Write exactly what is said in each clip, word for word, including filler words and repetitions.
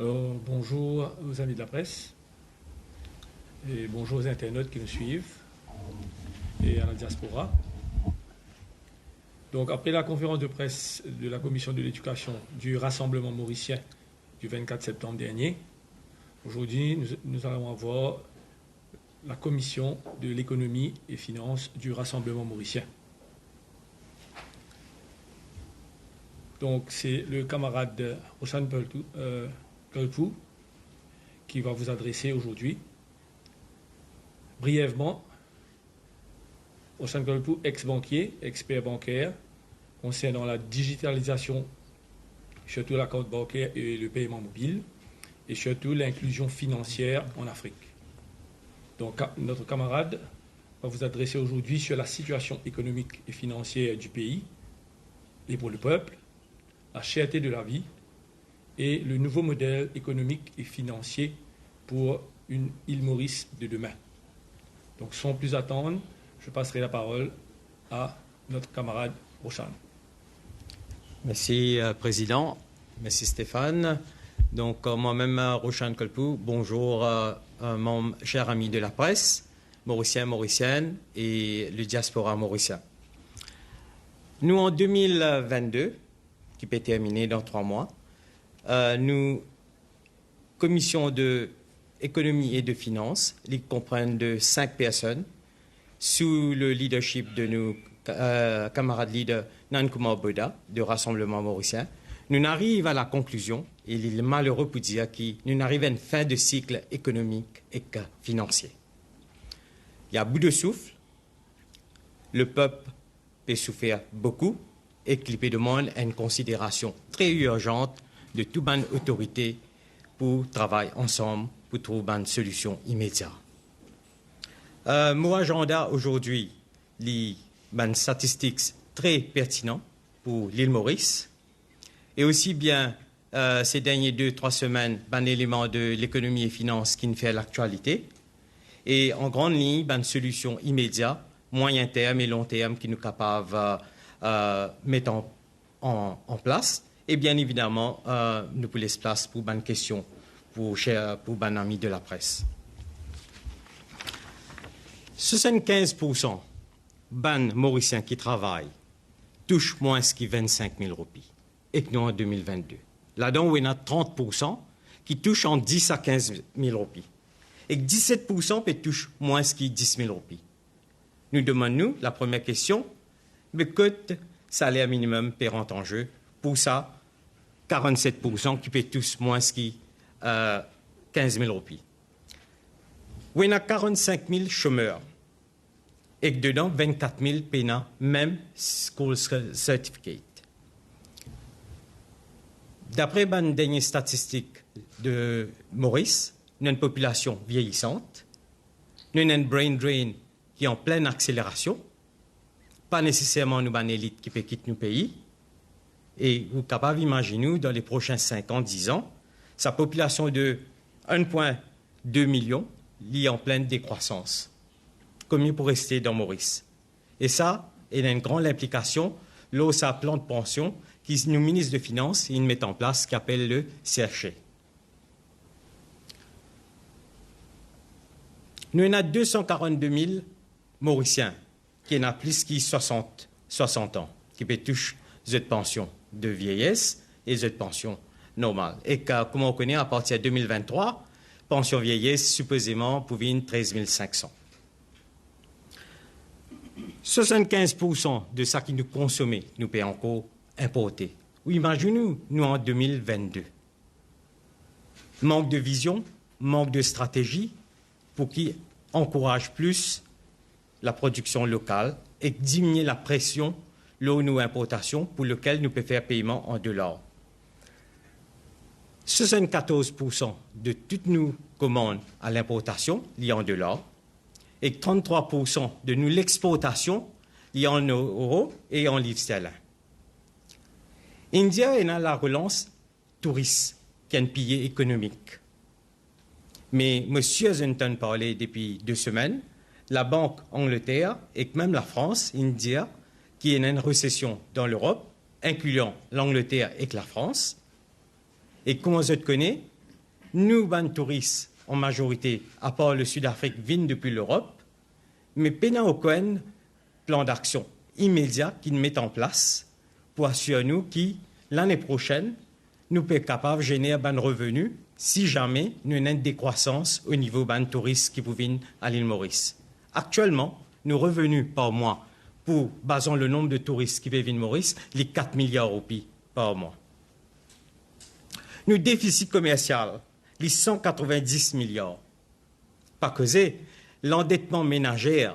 Alors, bonjour aux amis de la presse et bonjour aux internautes qui nous suivent et à la diaspora. Donc, après la conférence de presse de la Commission de l'éducation du Rassemblement mauricien du vingt-quatre septembre dernier, aujourd'hui, nous, nous allons avoir la Commission de l'économie et finances du Rassemblement mauricien. Donc, c'est le camarade Roshan Kolpou, euh, Kolpou qui va vous adresser aujourd'hui. Brièvement, Roshan Kolpou, ex-banquier, expert bancaire, concernant la digitalisation, surtout la carte bancaire et le paiement mobile, et surtout l'inclusion financière en Afrique. Donc, ca-, notre camarade va vous adresser aujourd'hui sur la situation économique et financière du pays et pour le peuple, la cherté de la vie et le nouveau modèle économique et financier pour une île Maurice de demain. Donc, sans plus attendre, je passerai la parole à notre camarade Roshan. Mersi, euh, Prezidan. Mersi, Stéphane. Donk, euh, mwa mem, euh, Roshan Kolpou, bonzour, euh, euh, mon cher ami de la presse, Morisien, Morisienn e le diaspora morisien. Nou, an de mil vennde, ki pe termine dan trwa mwa, euh, nou Komision de Ekonomi e de Finans, li konprann de sink personn, sou le leadership de nou, euh, kamarad leader Nand Kumar Bodha, de Rassemblement Morisien, nou'nn ariv a la konklizion, e li malere pou dir ki nou'nn ariv a enn fin de sik ekonomik ek finansie. Li a bout de souf, lepep pe soufer boukou ek li pe demann enn konsiderasion tre irzant de tou bann otorite pou travay ansam pou trouv bann solision imedia. Euh, mo azanda azordi, li bann statistik tre pertinan pou Lil Moris, e osi bien, euh, se dernie de, trwa semenn, bann eleman de lekonomi e finans ki'nn fer laktialite, e an grann lign, bann solision imedia, mwayin term e long term ki nou kapav, euh, euh, met an, an, an plas. E bien evidaman, euh, nou pou les plas pou bann kestion pou, cher, pou bann ami de la pres. Swasannkinz poursan bann Morisien ki travay tous mwins ki vennsenk mil roupi, ek nou an de mil vennde. Ladan, ou ena trant poursan ki tous ant dis a kinz mil roupi, ek diset poursan pe tous mwins ki dis mil roupi. Nou demann nou, lapremier kestion, me kot saler minimem pe rant an ze pou sa karannset poursan ki pe tous mwins ki, euh, kinz mil roupi? Ou ena karannsink mil somer, ek dedan vennkat mil pena mem school certificate. Dapre bann dernie statistik de Moris, nou ena enn popilasion vieyisant, nou ena enn brain drain ki an plin akselerasion, pa neseserman nou bann elit ki pe kit nou pei, e ou kapav imazinn ou, dan le prosin sink an, diz an, sa popilasion de enn pwin de milion, li an plin dekrwasans. Komie pou reste dan Moris? E sa ena enn gran linplikasion lor sa plan de pansion ki nou minis de finans inn met an plas, ki apel le C F G. Nou ena de san karannde mil Morisien ki ena plis ki swasant, swasant an, ki pe tous zot pansion de vieyes e zot pansion normal. E ki, kouma ou kone, apartir de de mil venntrwa, pansion vieyes sipozeman pou vinn trez mil sink san. Swasannkinz poursan de sa ki nou konsome, nou pe ankor inporte. Ou imazinn ou, nou an de mil vennde. Mank de vizion, mank de stratezi pou ki ankouraz plis laprodiksion lokal ek diminie lapresion lor nou inportasion, pou lekel nou pe fer peyman an dolar. Swasannkatorz poursan de tout nou komann a linportasion, li an dolar, ek tranntrwa poursan de nou lexportasion, li an euro e an liv sterlin. India ena larelans touris ki enn pilie ekonomik. Me mo sir zot inn tann parle depi de semenn, Labank Angleter ek mem Lafrans inn dir ki ena enn resesion dan Lerop, inklian Langleter ek Lafrans. E kouma zot kone, nou bann touris, an mazorite, apar le Sud Afrik, vinn depi Lerop, me pena okenn plan daksion imedia ki'nn met an plas pou asir nou ki lane prosenn, nou pe kapav zener bann reveni si zame nou ena enn dekrwasans o nivo bann touris ki pou vinn a Lil Moris. Aktielman, nou reveni par mwa pou, bazan le nonb de touris ki pe vinn Moris, li kat miliar roupi par mwa. Nou defisi komersial, li san katrovin-dis miliar. Pa koze, landetman menazer,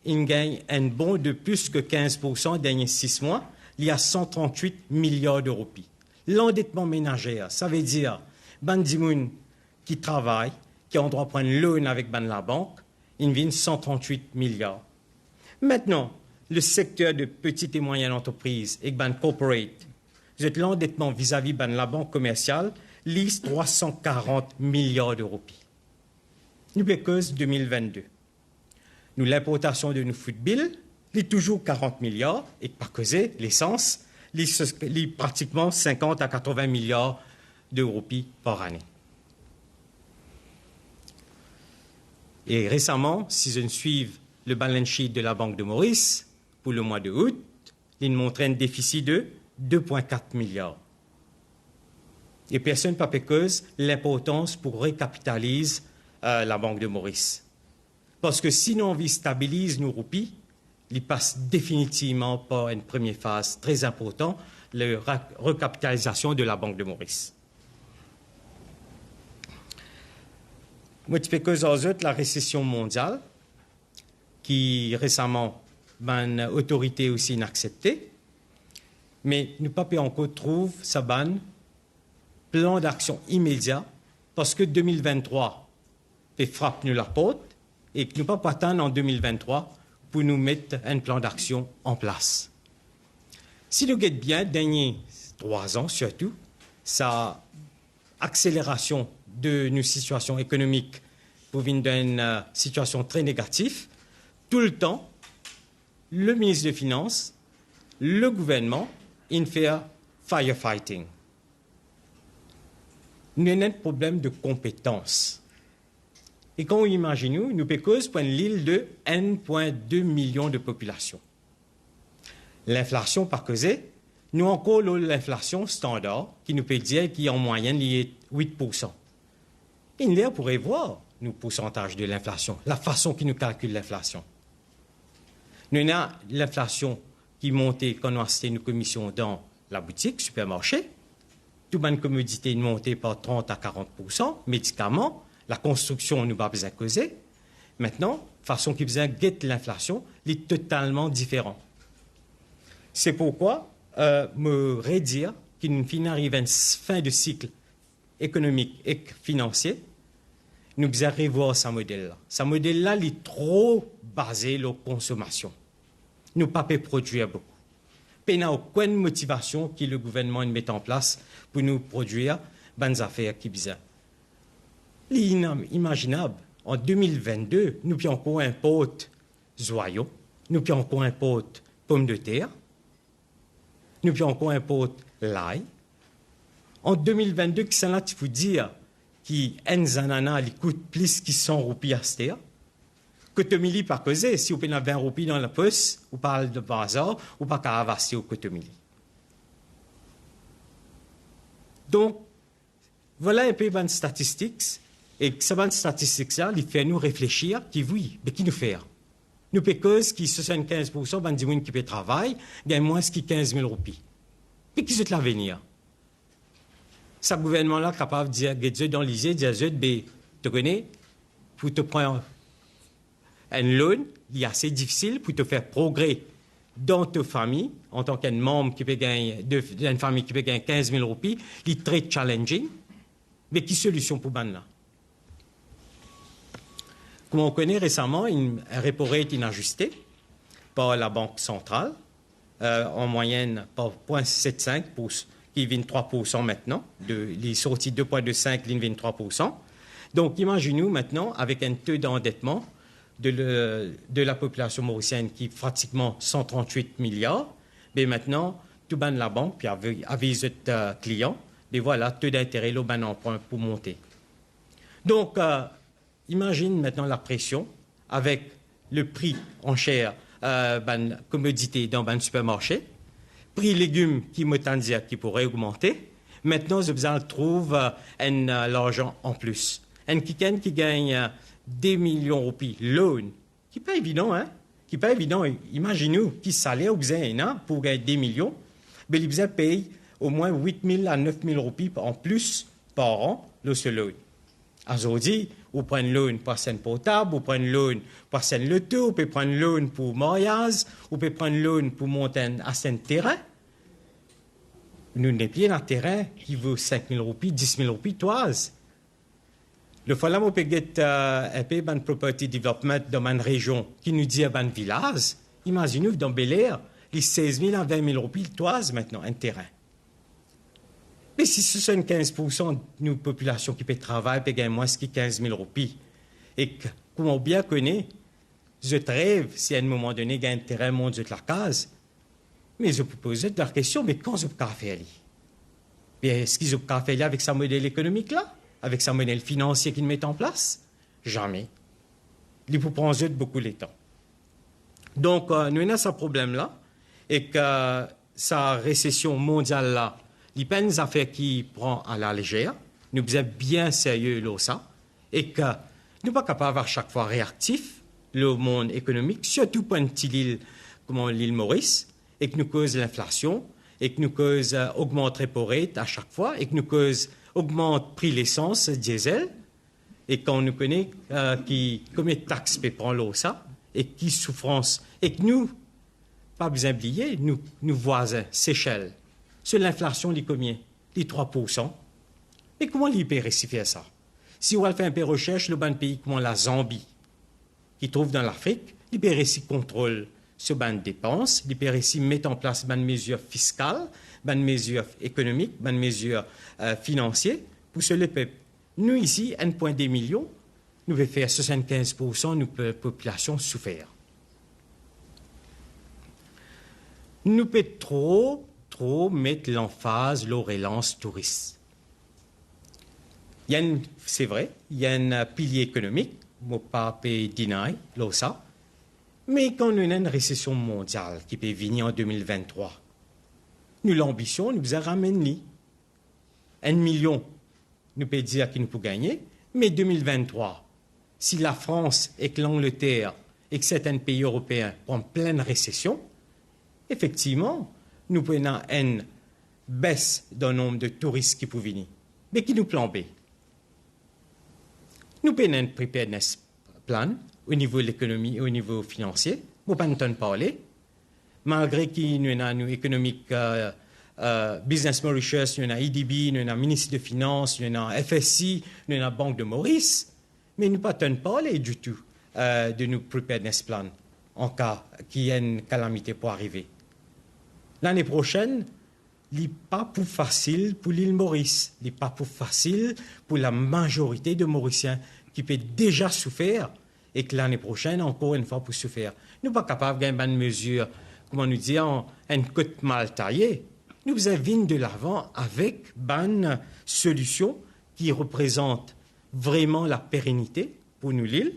inn gagn enn bond de plis ki kinz poursan dernie sis mwa, li a san trant-wit miliar de roupi. Landetman menazer, savedir bann dimoun ki travay, ki andrwa pran loan avek bann labank, inn vinn san trant-wit miliar. Aster, le sekter de petite et moyenne entreprise ek bann corporate, zot landetman vizavi bann labank komersial, li trwa san karant miliar de roupi. Nou pe koz de mil vennde. Nou linportasion de nou food bill, li touzour karant miliar, ek pa koze, lesans, li, li pratikman sinkant a katrovin miliar de roupi par ane. E resaman, si zot swiv le balance sheet de Labank de Moris pou le mwa de out, li'nn montre enn defisi de de pwin kat miliar. E personn pa pe koz linportans pou rekapitaliz, eh, Labank de Moris. Parski si nou anvi stabiliz nou roupi, li pas definitivman par enn premie faz tre inportan, le ra-, rekapitalizasion de Labank de Moris. Mo ti pe koz ar zot laresesion mondial, ki resaman bann otorite osi inn aksepte, me nou pa pe ankor trouv sa bann plan daksion imedia, parski de mil venntrwa pe frap nou laport, ek nou pa pou atann an de mil venntrwa pou nou met enn plan daksion an plas. Si nou get bien, dernie trwa an sirtou, sa akselerasion de nou sitiasion ekonomik pou vinn dan enn, eh, sitiasion tre negatif, toultan, le minis de finans, le gouvernman, inn fer firefighting. Nou ena enn problem de konpetans. E kan ou imazinn ou, nou pe koz pou enn lil de enn pwin de milion de popilasion. Linflasion pa koze, nou ankor lor linflasion standar, ki nou pe dir ki an mwayenn li wit poursan. Inn ler pou revwar nou poursantaz de linflasion, lafason ki nou kalkil linflasion. Nou ena linflasion ki monte kan nou aste nou komision dan laboutik, sipermarse. Tou bann komodite inn monte par trant a karant poursan, medikaman, lakonstriksion, nou pa bizin koze. Aster, fason ki bizin get linflasion, li totalman diferan. Se pourkwa, eh, mo redir ki nou finn ariv enn s-, fin de sik ekonomik ek finansie, nou bizin revwar sa model la. Sa model la, li tro baze lor konsomasion. Nou pa pe prodwir boukou. Pena okenn motivasion ki le gouvernman inn met an plas pou nou prodwir bann zafer ki bizin. Li inam-, imazinab, an de mil vennde, nou pe ankor inport zwayon, nou pe ankor inport pomdeter, nou pe ankor inport lay. An de mil vennde, kisannla ti pou dir ki enn zanana, li kout plis ki san roupi aster? Kotomili pa koze, si ou pena vin roupi dan lapos, ou pa al dan bazar, ou pa kapav aste ou kotomili. Donk, vwala inpe bann statistik, e sa bann statistik la, li fer nou reflesir ki wi, be ki nou fer? Nou pe koz ki swasannkinz poursan bann dimoun ki pe travay gagn mwins ki kinz mil roupi. Be ki zot lavenir? Sa gouvernman la kapav dir, get zot dan lizie, dir zot, be, to kone, pou to pran enn loan, li ase difisil pou to fer progre dan to fami, antan ki enn manm ki pe gagn, de, enn fami ki pe gagn kinz mil roupi, li tre challenging. Me ki solision pou bann la? Kouma ou kone, resaman, inn, repo rate inn aziste par Labank Santral, eh, an mwayenn par pwin set sink pou, ki vinn trwa poursan aster, de, li sorti de pwin de sink, li vinn trwa poursan. Donk, imazinn ou aster, avek enn to dandetman de le, de lapopilasion morisienn ki pratikman san trant-wit miliar, be aster, tou bann labank, pe avi-, aviz zot, eh, klian, be vwala, to dintere lor bann anprin pou monte. Donk, eh, imazinn aster lapresion avek le pri an sher, eh, bann komodite dan bann sipermarse, pri legim ki mo tann dir ki pou reogmante. Aster zot bizin al trouv, eh, enn, eh, larzan an plis. Enn kikenn ki gagn, eh, de milion roupi loan, ki pa evidan, hein? Ki pa evidan. Imazinn ou ki saler ou bizin ena pou gagn de milion, be li bizin pey omwin wit mil a nef mil roupi an plis par an lor so loan. Azordi, ou pran loan pou aste enn portab, ou pran loan pou aste enn loto, ou pe pran loan pou maryaz, ou pe pran loan pou mont enn, aste enn terin. Nou nepli ena terin ki vo sink mil roupi, dis mil roupi toaz. Lefwa la, mo pe get, eh, enpe bann property development dan bann rezion ki nou dir bann vilaz. Imazinn ou, dan Bel Air, li sez mil a vin mil roupi toaz aster enn terin. Me si swasannkinz poursan nou popilasion ki pe travay pe gagn mwins ki kinz mil roupi, ek kouma ou bien kone, zot rev, si a enn moman done gagn enn terin mont zot lakaz, me zot pou poz zot lakestion, me kan zot pou kapav fer li? Be eski zot pou kapav fer li avek sa model ekonomik la, avek sa model finansie ki nou met an plas? Zame. Li pou pran zot boukou letan. Donk, eh, nou ena sa problem la, ek sa resesion mondial la, li pa enn zafer ki pran a la lezer. Nou bizin bien serye lor sa. Ek nou pa kapav a sak fwa reaktif lor mond ekonomik, sirtou pou enn ti lil kouma lil Moris, ek nou koz linflasion, ek nou koz, eh, ogmant repo rate a sak fwa, ek nou koz ogmant pri lesans, diesel, e kan nou kone, eh, ki, konbien tax pe pran lor sa, e ki soufrans, ek nou, pa bizin bliye, nou, nou vwazin, Sesel, so linflasion li konbien? Li trwa poursan. Me kouma li pe resi fer sa? Si ou al fer enpe resers lor bann pei kouma Lazanbi, ki trouv dan Lafrik, li pe resi kontrol so bann depans, li pe resi met an plas bann mezir fiskal, bann mezir ekonomik, bann mezir, eh, finansie pou so lepep. Nou isi, enn pwin de milion, nou pe fer swasannkinz poursan nou pe-, popilasion soufer. Nou pe tro, tro met lanfaz lor relans touris. Li enn, se vre, li enn, eh, pilie ekonomik, mo pa pe deny lor sa, me kan nou ena enn resesion mondial ki pe vini an de mil vinn-trwa, nou lanbision, nou bizin ramenn li. Enn milion, nou pe dir ki nou pou gagne, me de mil vinn-trwa, si Lafrans ek Langleter ek sertin pei eropeen pran plin resesion, efektivman, nou pou ena enn bes dan nonb de touris ki pou vini. Me ki nou plan B? Nou pena enn preparedness plan o nivo lekonomi, o nivo finansie. Mo pa'nn tann parle. Malgre ki nou ena nou economic, eh, eh, Business Mauritius, nou ena E D B, nou ena Ministri de Finans, nou ena F S C, nou ena Bank de Maurice, me nou pa tann parle ditou, eh, de nou preparedness plan an ka ki enn kalamite pou arive. Lane prosenn, li pa pou fasil pou Lil Moris, li pa pou fasil pou lamazorite de Morisien ki pe deza soufer ek lane prosenn ankor enn fwa pou soufer. Nou pa kapav gagn bann mezir, kouma nou dir, an enn kot mal taye. Nou bizin vinn delavan avek bann solision ki reprezant vreman laperenite pou nou lil,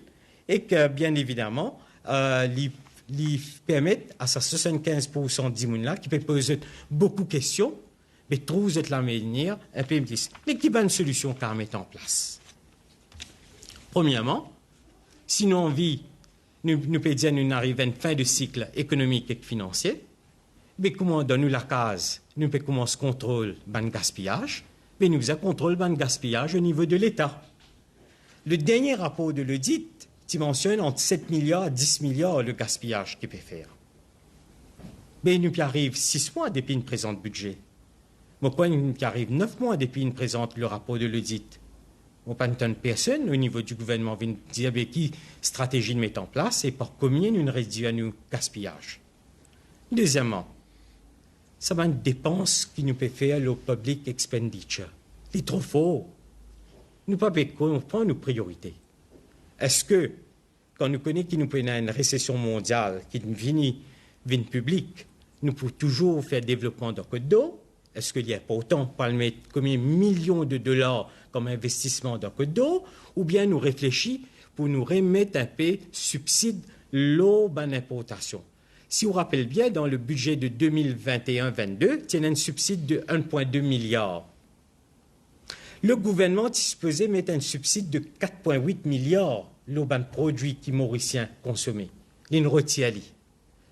ek, bien evidaman, eh, li, li permet a sa swasannkinz poursan dimoun la ki pe poz zot boukou kestion, me trouv zot lamanier enpe plis. Me ki bann solision kapav met an plas? Premierman, si nou anvi, nou, nou pe dir nou ariv enn fin de sik ekonomik ek finansie, be kouma dan nou lakaz, nou pe koumans kontrol bann gaspiyaz, be nou bizin kontrol bann gaspiyaz o nivo de Leta. Le dernie rapor de lodit ti mansionn ant set miliar a dis miliar le gaspiyaz ki pe fer. Be nou pe ariv sis mwa depi nou prezant bidze. Mo krwar nou pe ariv nef mwa depi nou prezant le rapor de lodit. Mo pa'nn tann personn o nivo di gouvernman vinn dir be ki stratezi nou met an plas e par komie nou redwir nou gaspiyaz. Dezieman, sa bann depans ki nou pe fer lor public expenditure, li tro for. Nou pa pe konpran nou priorite. Eski, kan nou kone ki nou pou ena enn resesion mondial ki vini, vinn piblik, nou pou touzour fer devlopman dan Kot Dor, Eski li inportan pou al met konbien milion de dolar kom investisman dan Côte d'Or, oubien nou reflesi pou nou remet inpe sibsid lor bann inportasion? Si ou rapel bien, dan le bidze de de mil vinte et un vinte-deux, ti ena enn sibsid de enn pwin de miliar. Le gouvernman ti sipoze met enn sibsid de kat pwin wit miliar lor bann prodwi ki Morisien konsome. Li'nn retir li.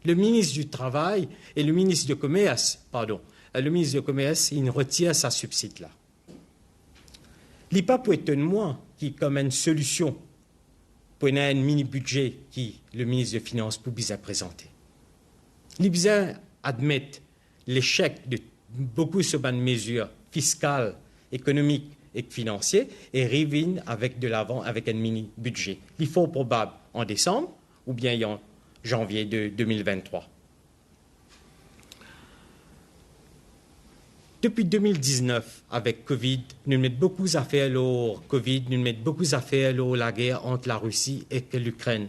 Le minis di Travay e le minis di Komers, pardon, le minis di Komers, inn retir sa sibsid la. Li pa pou etonn mwa ki, kom enn solision pou ena enn mini bidze ki le minis di Finans pou bizin prezante. Li bizin admet lesek de boukou so bann mezir fiskal, ekonomik ek finansie e revinn avek delavan avek enn mini bidze. Li for probab an Desam oubien an Zanvie de de mil vinte-trwa. Depi de mil diznef, avek Covid, nou met boukou zafer lor Covid, nou met boukou zafer lor lager ant Larisi ek Likrenn.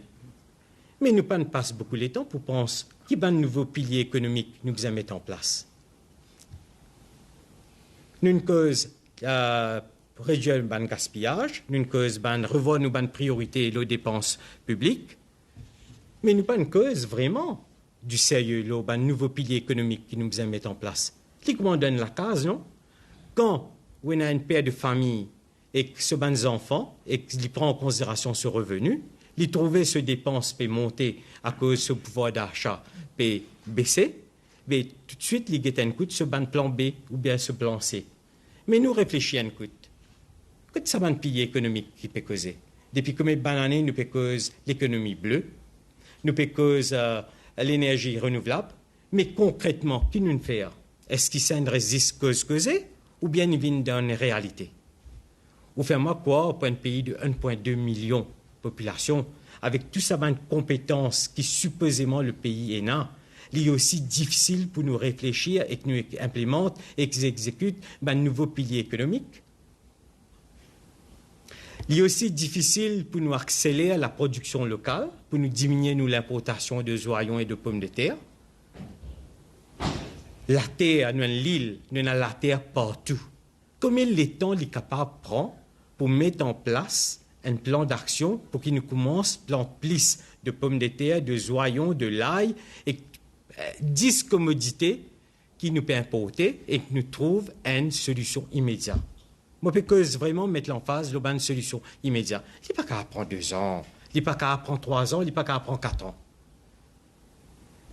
Me nou pa'nn pas boukou letan pou pans ki bann nouvo pilie ekonomik nou bizin met an plas. Nou'nn koz, eh, redwir bann gaspiyaz, nou'nn koz bann, revwar nou bann priorite lor depans piblik, me nou pa'nn koz vreman di serye lor bann nouvo pilie ekonomik ki nou bizin met an plas. Li kouma dan enn lakaz, non? Kan ou ena enn per de fami ek so bann zanfan, ek li pran an konsiderasion so reveni, li trouve so depans pe monte akoz so pouvwar dasa pe bese, be toutswit li get enn kout so bann plan B oubien so plan C. Me nou reflesi enn kout. Kot sa bann pilie ekonomik ki pe koze? Depi konbien bann ane nou pe koz lekonomi ble, nou pe koz, eh, lenerzi renouvlab, me konkretman, ki nou'nn fer? Eski sa inn res zis koz-koze, oubien li vinn dan enn realite? Ou fer mwa krwar pou enn pei de enn pwin de milion popilasion, avek tou sa bann konpetans ki sipozeman le pei ena, li osi difisil pou nou reflesir ek nou ek-, inplimant ek egzekit bann nouvo pilie ekonomik. Li osi difisil pou nou akseler laprodiksion lokal, pou nou diminie nou linportasion de zwayon e de pomdeter. Later, nou enn lil, nou ena later partou. Konbien letan li kapav pran pou met an plas enn plan daksion pou ki nou koumans plant plis de pomdeter, de zwayon, de lay, ek, eh, dis komodite ki nou pe inporte ek nou trouv enn solision imedia? Mo pe koz vreman met lanfaz lor bann solision imedia. Li pa kapav pran de zan, li pa kapav pran trwa zan, li pa kapav pran kat an.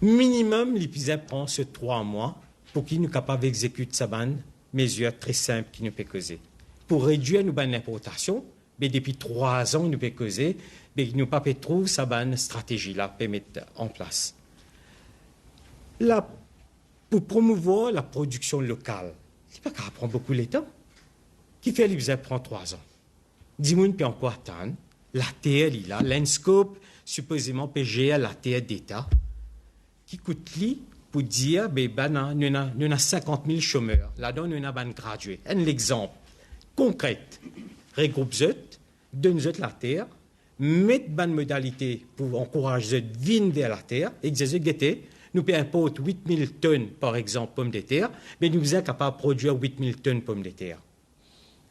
Minimem, li bizin pran so trwa mwa pou ki nou kapav egzekit sa bann mezir tre sinp ki nou pe koze. Pou redwir nou bann inportasion, be depi trwa zan nou pe koze, be nou pa pe trouv sa bann stratezi la pe met an plas. La, pou promouvwar laprodiksion lokal, li pa kapav pran boukou letan. Kifer li bizin pran trwa zan? Dimoun pe ankor atann, later li la, Landscope sipozeman pe zer later deta, ki kout li pou dir, be bann, nou ena, nou ena sinkant mil somer, ladan nou ena bann gradie. Enn lexanp konkre, regroup zot, donn zot later, met bann modalite pou ankouraz zot vinn ver later, ek dir zot, gete, nou pe inport wit mil tonn, par exanp, pomdeter, me nou bizin kapav prodwir wit mil tonn pomdeter.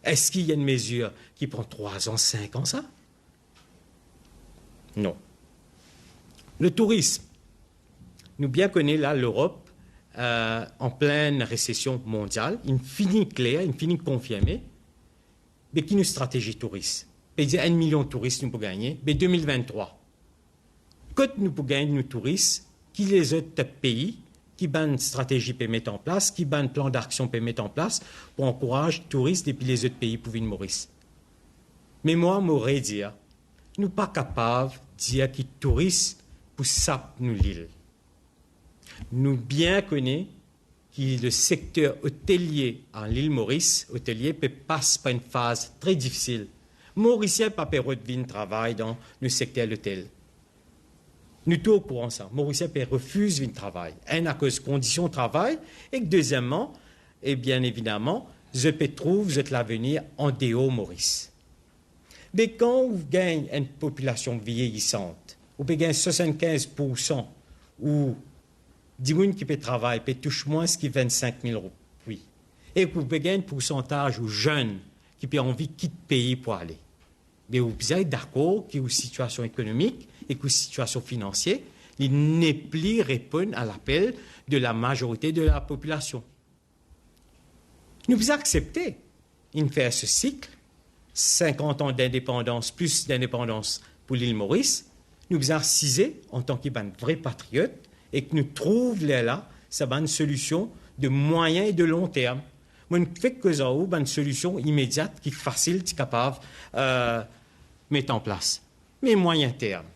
Eski enn mezir ki pran trwa zan, sink an sa? Non. Le tourism. Nou bien kone la, Lerop, eh, an plin resesion mondial, inn fini kler, inn fini konfirme. Be ki nou stratezi touris? Pe dir enn milion touris nou pou gagne, be de mil vinn-trwa. Kot nou pou gagn nou touris? Ki lezot pei, ki bann stratezi pe met an plas, ki bann plan daksion pe met an plas pou ankouraz touris depi lezot pei pou vinn Moris? Me mwa, mo redir, nou pa kapav dir ki touris pou sap nou lil. Nou bien kone ki le sekter otelie an lil Moris, otelie, pe pas par enn faz tre difisil. Morisien pa pe rod vinn travay dan nou sekter lotel. Nou tou okouran sa. Morisien pe refiz vinn travay. Enn, akoz kondision travay, ek dezieman, e bien evidaman, zot pe trouv zot lavenir andeor Moris. Me kan ou gagn enn popilasion vieyisan, ou pe gagn swasannkinz poursan ou dimoun ki pe travay pe tous mwins ki vinn-sink mil roupi. e pou pe gagn poursantaz ou zenn ki pe anvi kit pei pou ale. Me ou bizin dakor ki ou sitiasion ekonomik ek ou sitiasion finansie, li nepli reponn a lapel de la mazorite de la popilasion. Nou bizin aksepte inn fer se sik, sinkant an dindepandans, plis dindepandans pou Lil Moris, nou bizin asize antan ki bann vre patriot ek nou trouv lerla sa bann solision de mwayin e de lon term. Mo fek koz ar ou bann solision imediat ki fasil ti kapav, eh, met an plas. Me mwayin term,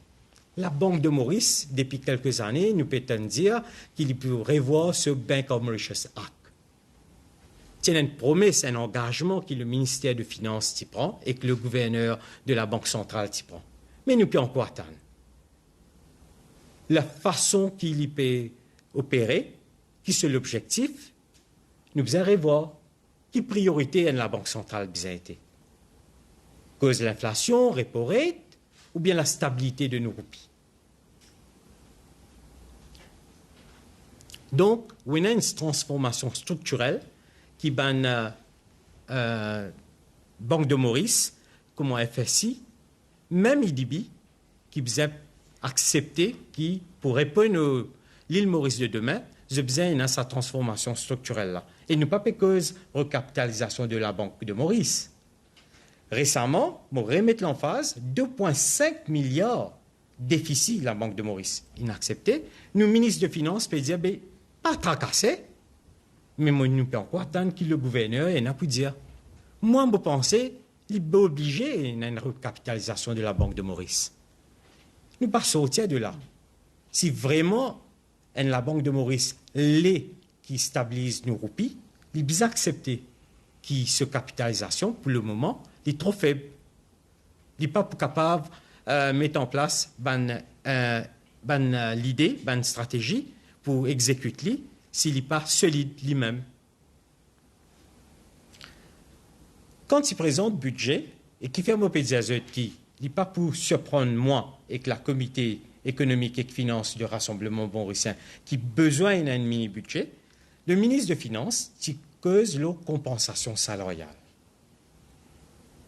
Labank de Moris, depi kelke zane, nou pe tann dir ki li pou revwar so Bank of Mauritius Act. Ti ena enn promes, enn angazman ki le Minister de Finans ti pran ek le gouverner de Labank Santral ti pran. Me nou pe ankor atann. Lafason ki li pe opere, ki so lobzektif, nou bizin revwar ki priorite enn Labank Santral bizin ete. Koz linflasion, repo rate, oubien lastabilite de nou roupi? Donk, ou ena enn transformasion striktirel ki bann, eh, eh, Bank de Moris, kouma F S I, mem A D B, ki bizin aksepte ki pou reponn o Lil Moris de demin, zot bizin ena sa transformasion striktirel la. E nou pa pe koz rekapitalizasion de Labank de Moris. Resaman, mo remet lanfaz, de pwin sink miliar defisi Labank de Moris. Inn aksepte, nou minis de finans pe dir, be, pa trakase, me mo, nou pe ankor atann ki le gouverner ena pou dir. Mwa, mo panse, li oblize ena enn rekapitalizasion de Labank de Moris. Nou pa sorti de la. Si vreman enn Labank de Moris le ki stabiliz nou roupi, li bizin aksepte ki so kapitalizasion, pou le moman, li tro feb. Li pa pou kapav, eh, met an plas bann, eh, bann, eh, lide, bann stratezi pou egzekit li, si li pa solid limem. Kan ti prezant bidze, e kifer mo pe dir zot ki li pa pou sirprann mwa ek la Komite Ekonomik ek Finans de Rasanbleman Morisien ki bizin ena enn mini bidze, le minis de finans ti koz lor konpansasion salarial.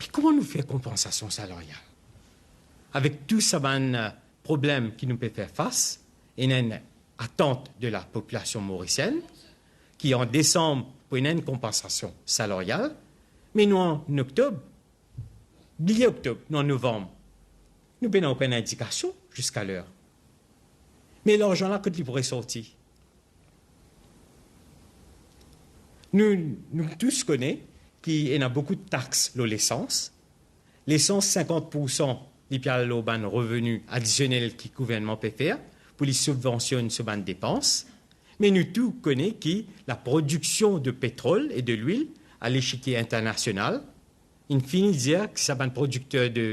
Pi kouma nou fer konpansasion salarial? Avek tou sa bann, eh, problem ki nou pe fer fas, ena enn atant de la popilasion morisienn, ki an desam pou ena enn konpansasion salarial, me nou an oktob, bliye oktob, nou an novanm, nou pena okenn indikasion ziska ler. Me larzan la, kot li pou resorti? Nou, nou tous kone ki ena boukou tax lor lesans. Lesans, sinkant poursan li pe al lor bann reveni adisionel ki gouvernman pe fer pou li sibvansionn so bann depans. Me nou tou kone ki laprodiksion de petrol e de lwil a lechitie internasional, inn fini dir ki sa bann prodikter de,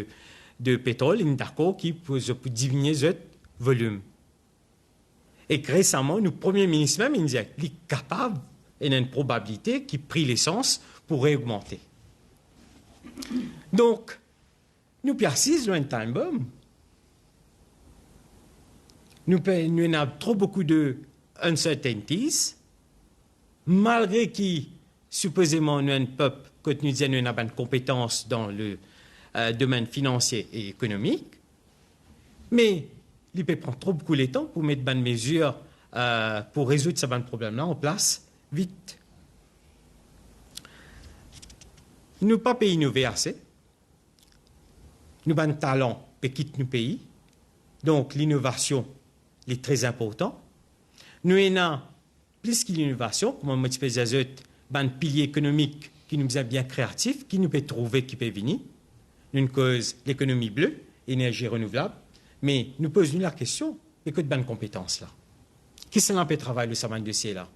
de petrol inn dakor ki pou, zot pou diminie zot volim. Ek resaman, nou Premie Minis mem inn dir li kapav ena enn probabilite ki pri lesans pou reogmante. Donk, nou pe asiz lor enn time bomb. Nou pe, nou ena tro boukou de uncertainties, malgre ki sipozeman nou enn pep kot nou dir nou ena bann konpetans dan le, eh, domenn finansie e ekonomik, me li pe pran tro boukou letan pou met bann mezir, eh, pou rezoud sa bann problem la an plas vit. Nou pa pe inove ase. Nou bann talan pe kit nou pei. Donk, linovasion, li tre inportan. Nou ena plis ki linovasion, kouma mo ti pe dir zot, bann pilie ekonomik ki nou bizin bien kreatif, ki nou pe trouve ki pe vini. Nou'nn koz lekonomi ble, enerzi renouvlab, me nou poz nou lakestion, me kot bann konpetans la? Kisannla pe travay lor sa bann dosie la?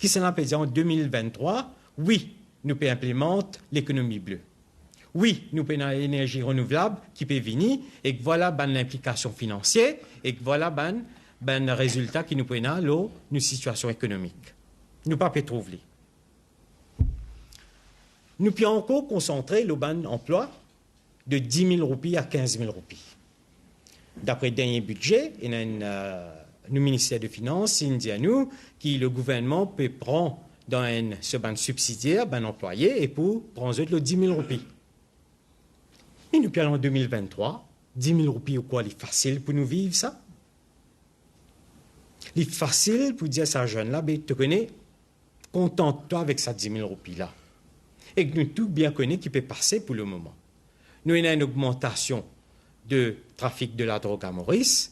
Kisannla pe dir an de mil venntrwa, wi, nou pe inplimant lekonomi ble. Wi, nou pena enerzi renouvlab ki pe vini, ek vwala bann linplikasion finansie, ek vwala bann, bann rezilta ki nou pena lor nou sitiasion ekonomik. Nou pa pe trouv li. Nou pe ankor konsantre lor bann anplwa de di mil roupi a kinz mil roupi. Dapre dernie bidze, ena enn, eh, nou Minister de Finans inn dir nou ki le gouvernman pe pran dan enn, so bann sibsidier, bann anplwaye, e pou pran zot lor dis mil roupi. E nou pe al an de mil venntrwa, dis mil roupi ou krwar li fasil pou nou viv sa? Li fasil pou dir sa zenn la, be, to kone, kontant twa avek sa dis mil roupi la. Ek nou tou bien kone ki pe pase pou lemoman. Nou ena enn ogmantasion de trafik de ladrog a Moris,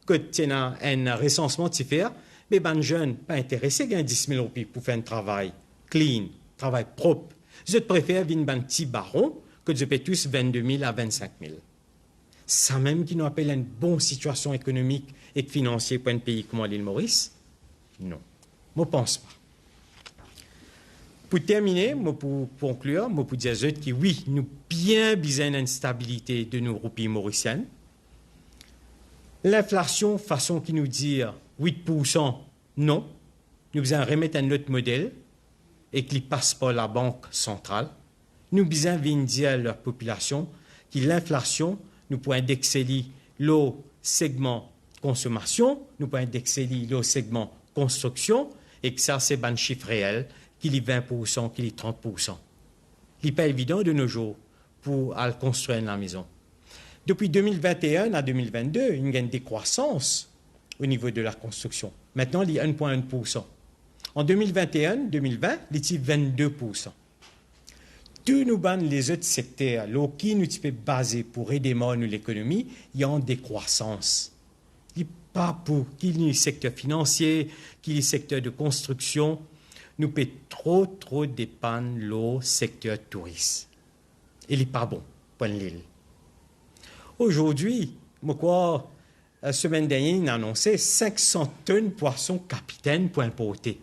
kot ti ena enn resansman ti fer, me bann zenn pa interese gagn dis mil roupi pou fer enn travay clean, travay prop. Zot prefer vinn bann ti baron, kot zot pe tous vennde mil a vennsink mil. Samem ki nou apel enn bon sitiasion ekonomik ek finansie pou enn pei kouma Lil Moris? Non, mo pans pa. Pou termine, mo pou, pou konklir, mo pou dir zot ki wi, nou bien bizin enn stabilite de nou roupi morisien. Linflasion, fason ki nou dir, wit poursan, non. Nou bizin remet enn lot model ek li pas par Labank Santral. Nou bizin vinn dir lapopilasion ki linflasion, nou pou indexe li lor segman konsomasion, nou pou indexe li lor segman konstriksion, ek sa se bann sif reel, ki li vin poursan, ki li trant poursan. Li pa evidan de no zour pou al konstrir enn lamezon. Depi de mil vinn-e-enn a de mil vinn-de, inn gagn dekrwasans o nivo de lakonstriksion. Aster li enn pwin enn poursan. An de mil vinn-e-enn, de mil vin, li ti vinn-de poursan. Tou nou bann lezot sekter lor ki nou ti pe baze pou redemar nou lekonomi, li an dekrwasans. Li pa pou, ki li sekter finansie, ki li sekter de konstriksion, nou pe tro, tro depann lor sekter touris. E li pa bon pou enn lil. Azordi, mo krwar, eh, semenn dernie, inn anonse sink san tonn pwason kapitinn pou inporte.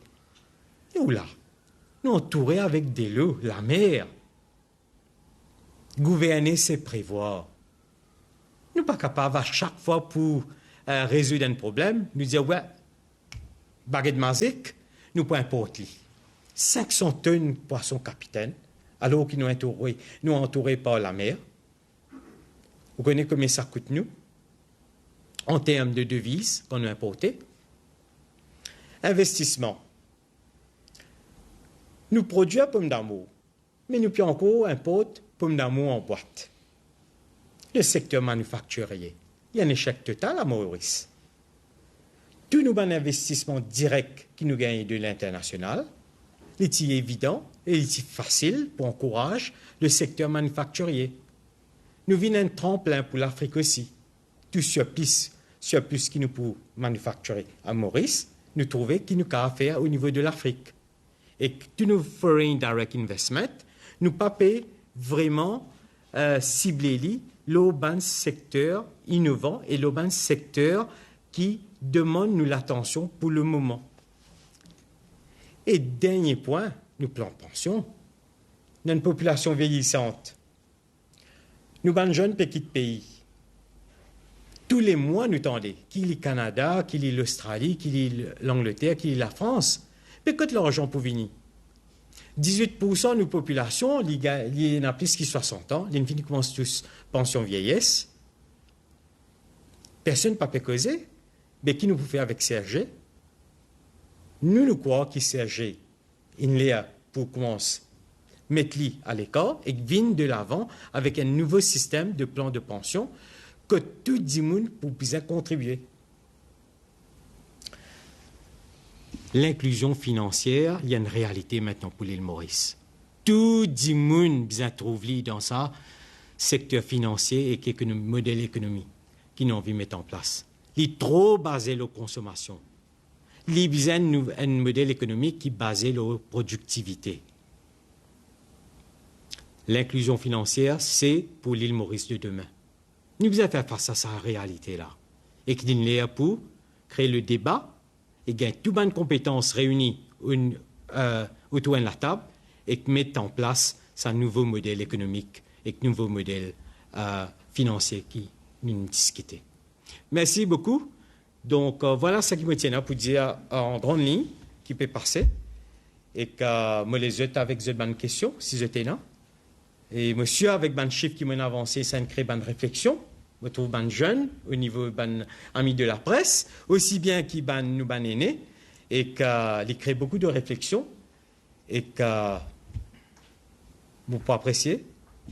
E ou la, nou antoure avek delo, lamer. Gouverner, c'est prévoir. Nou pa kapav a sak fwa pou, eh, rezoud enn problem, nou dir, "We, baget mazik, nou pou inport li." Sink san tonn pwason kapitinn, alor ki nou antoure, nou antoure par lamer. Ou kone komie sa kout nou, an term de deviz, kan nou inporte? Investisman. Nou prodwir pomdamour, me nou pe ankor inport pomdamour an bwat. Le sekter manifaktirie, li an eshek total a Moris. Tou nou bann investisman direk ki nou gagne de linternasional, li ti evidan e li ti fasil pou ankouraz le sekter manifaktirie. Nou vinn enn tranplin pou Lafrik osi. Tou sirplis, sirplis ki nou pou manifaktire a Moris, nou trouve ki nou kapav fer o nivo de Lafrik. Ek tou nou foreign direct investment, nou pa pe vreman, eh, sible li lor bann sekter inovan e lor bann sekter ki demann nou latansion pou lemoman. E dernie pwin, nou plan pansion. Nou enn popilasion vieyisant. Nou bann zenn pe kit pei. Toulemwa nou tande, ki li Kanada, ki li Lostrali, ki li Langleter, ki li Lafrans. Me kot larzan pou vini? Dizwit poursan nou popilasion, li ga-, li ena plis ki swasant an, li finn koumans tous pansion vieyes. Personn pa pe koze, be ki nou pou fer avek C S G? Nou, nou krwar ki C S G inn ler pou koumans met li alekar ek vinn delavan avek enn nouvo sistem de plan de pansion kot tou dimoun pou bizin kontribie. Linklizion finansier, li enn realite aster pou Lil Moris. Tou dimoun bizin trouv li dan sa sekter finansie ek ekonomi, model ekonomi ki nou anvi met an plas. Li tro baze lor konsomasion. Li bizin nou, enn model ekonomik ki baze lor prodiktivite. Linklizion finansier, se pou Lil Moris de demin. Nou bizin fer fas a sa realite la. Ek linn ler pou kree le deba e gagn tou bann konpetans reini, eh, otour enn latab ek met an plas sa nouvo model ekonomik ek nouvo model, eh, finansie ki nou diskite. Mersi boukou. Donk, eh, vwala seki mo ti ena pou dir, eh, an grann lign ki pe pase. Ek, eh, mo les zot avek zot bann kestion, si zot ena. E mo sir avek bann sif ki mo'nn avanse, sa inn kree bann refleksion. Mo trouv bann zenn, o nivo bann ami de lapres, osi bien ki bann, nou bann ene, ek li kree boukou de refleksion. ek mo pou apresie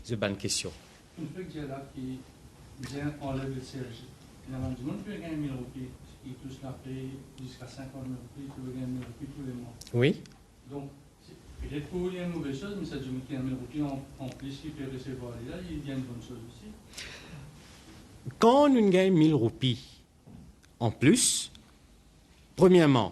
zot bann kestion. Koumadir dir la ki bizin anlev le C S G. Ena bann dimoun ki pe gagn mil roupi, ki tous lapey ziska sinkant mil roupi, ki pe gagn mil roupi tou le mwa. Wi. Donk, se, petet pou li enn move soz, me sa dimoun ki ena mil roupi an, an plis ki pe resevwar li la, li, li enn bonn soz osi. Kan nou gagn mil roupi an plis, premierman,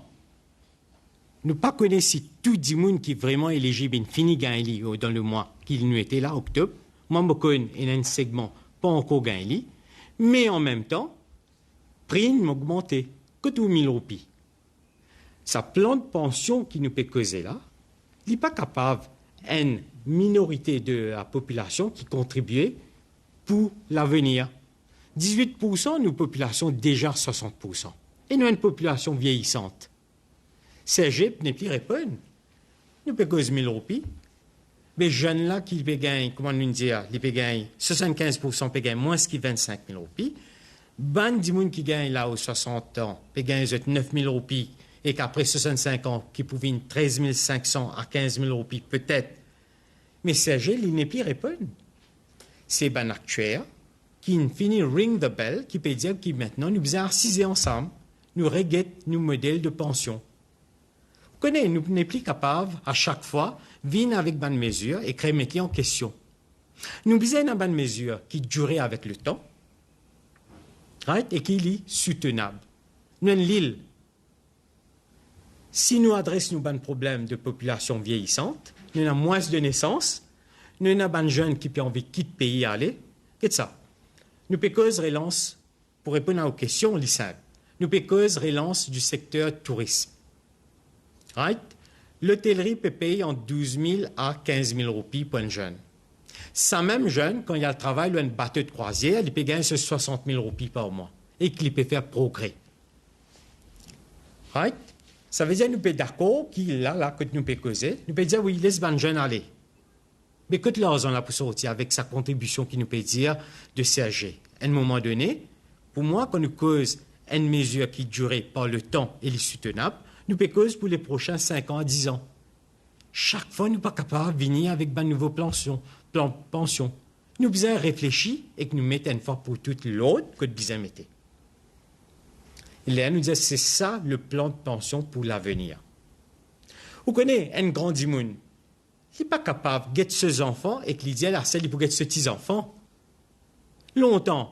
nou pa kone si tou dimoun ki vreman elizib inn fini gagn li, o, dan le mwa ki nou ete la, oktob. Mwa, mo konn ena enn segman pa ankor gagn li, me anmemtan, prim ogmante. Kot ou mil roupi? Sa plan de pansion ki nou pe koze la, li pa kapav enn minorite de lapopilasion ki kontribie pou lavenir. Dizwit poursan nou popilasion deza swasant poursan. E nou enn popilasion vieyisant. C S G nepli reponn. Nou pe koz mil roupi. Me zenn la ki pe gagn, kouma nou dir, li pe gagn, swasannkinz poursan pe gagn mwins ki vennsink mil roupi. Bann dimoun ki gagn lao swasant an pe gagn zot nef mil roupi, ek apre swasannsink an ki pou vinn trez mil sinksan a kinz mil roupi petet. Me C S G, li nepli reponn. Se bann aktier ki'nn fini ring the bell, ki pe dir ki mintnan nou bizin asize ansam, nou reget nou model de pansion. Ou kone, nou nepli kapav a sak fwa vinn avek bann mezir ek remet li an kestion. Nou bizin ena bann mezir ki dire avek letan, right, e ki li soutenab. Nou enn lil. Si nou adres nou bann problem de popilasion vieyisant, nou ena mwins de nesans, nou ena bann zenn ki pe anvi kit pei ale, get sa. Nou pe koz relans, pou reponn a ou kestion, li sinp. Nou pe koz relans di sekter tourism. Right? Lotelri pe pey ant douz mil a kinz mil roupi pou enn zenn. Sa mem zenn, kan li al travay lor enn bato de krwazier, li pe gagn so swasant mil roupi par mwa, ek li pe fer progre. Right? Savedir nou pe dakor ki la, la kot nou pe koze, nou pe dir, wi, les bann zenn ale. Me kot larzan la pou sorti avek sa kontribision ki nou pe dir de C S G? Enn moman done, pou mwa, kan nou koz enn mezir ki dire par letan e li soutenab, nou pe koz pou le prosin sink an a diz an. Sak fwa nou pa kapav vini avek bann nouvo pansion, plan pansion. Nou bizin reflesi ek nou met enn fwa pou tou lord kot bizin mete. Ler nou dir se sa le plan de pansion pou lavenir. Ou kone, enn gran dimoun, li pa kapav get so zanfan ek li dir lasel li pou get so ti zanfan. Lontan,